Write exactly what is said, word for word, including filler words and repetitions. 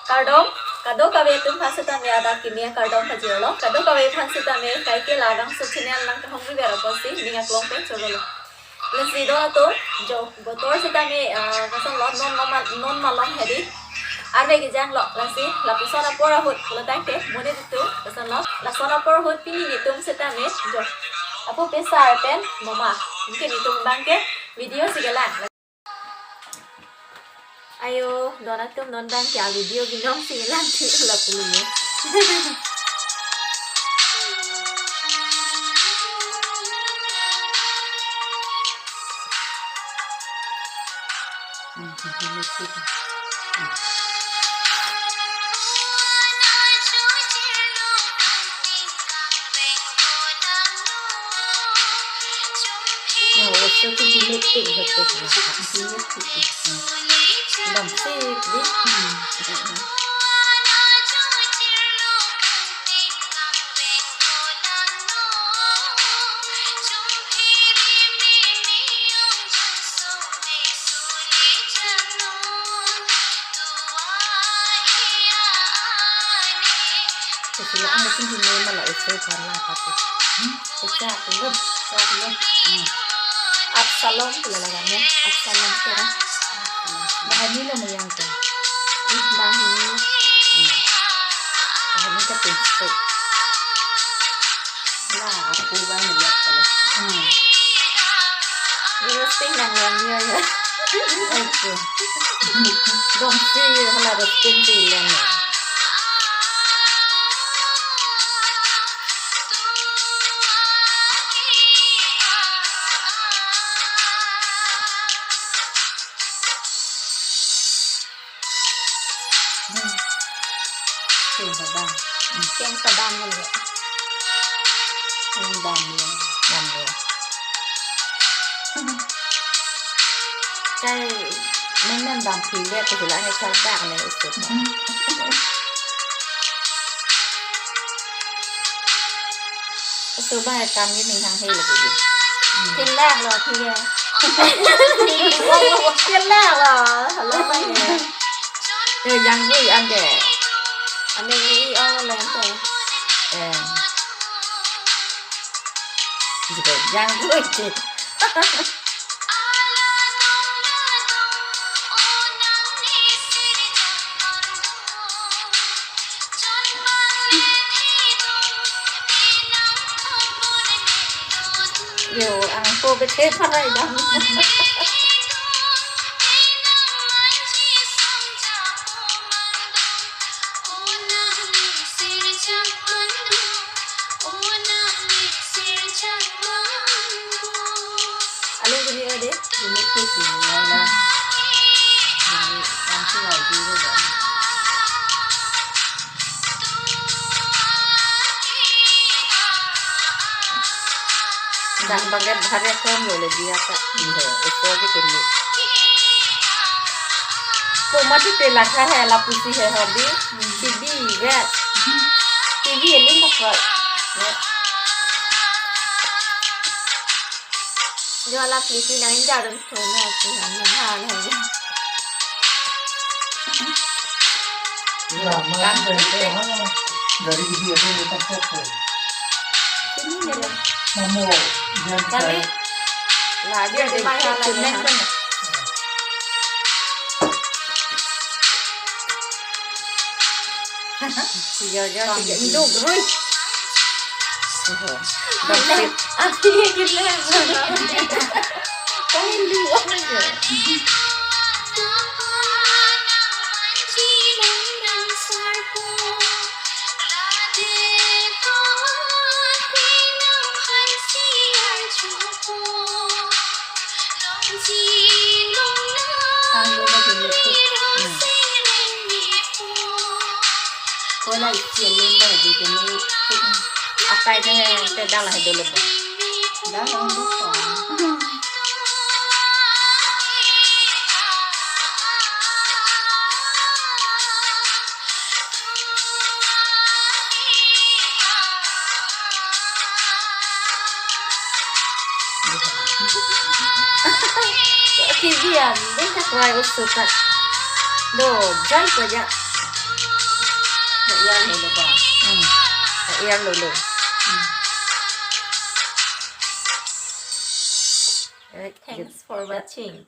Kardom, kadokave atum aphan setame adap kimi akardom pajirlo. Kadokave aphan setame kaike labangso channel nangkahongri ver apotsi ning aklong pen chorolo. Lasi don atum, jo, botor setame, ah, kosonlo, non malom, non malom hedi. Arve kejanglo, lasi lapuson apor ahut pulo tangte monit atum, kosonlo, lason apor ahut pini nelitum setame, jo, apo pesar pen mama. Mungkin nelitum abangke video si kelang. Ayo, don atum, non abangke avideo binong si kelang thu lapu ye. Ya, oso ke jinik tik betik lah, jinik tik. Dam sip di. Kasi la ang asin di mema la oso kan lang kati. Kecak lo, kecak lo. Hmm. Absalom pula laganya. Absalom tu kan. Bahani lo mayang tu. Ih, bahani. Hmm. Bahani ka pintu. Lah, aku bang melihat kalau. Hmm. Terus ting nang lam dia ya. Oke. Dong si hala rotin di lam ya. Hmm. Keng padam. Hmm. Keng padam mo le. Keng dam mo. Dam mo. Kai, nang nang dam phi le, ko la ngai chal bak ne usut. Hmm. Aso bang kam ni ning hang he lagi. Kelak lo, thi ya. Kelak lo. Hello, bang ya. Eh, yang gui ante. Ante ni i ong lo ante. Eh. Yang gui. Yo, ang ko bete parai dam. Alung duni ade? Duni tu duni ala. Duni ang si wai di lo ya. Dak bangke bhare kom lo le dia ka. Iho, eko di kini. Ko mati te lakha hai lapusi hai hodi. Hmm. T V vet. Hmm. T V eling ka koi. Vet. Dia lapusi nang jarum sona si han nang han hai. Ya, mari dari itu, ha, dari itu dia tu letak set tu. Ini dia. Namu dia. Kali. Lah, dia di mana lagi, ha? Tiga jam, tiga induk, Rui. Oho. Dapsit. Ati gila. Kamu luar aja. Ang dolo dolo tu. Hmm. Kola isi alim ba di kene. Apai de te dala he dolo ba. Dala he dolo. T V an, bengkak rai usutak. Do, jai paja. Hmm. A-er lolo. Hmm. Eh, thanks for watching.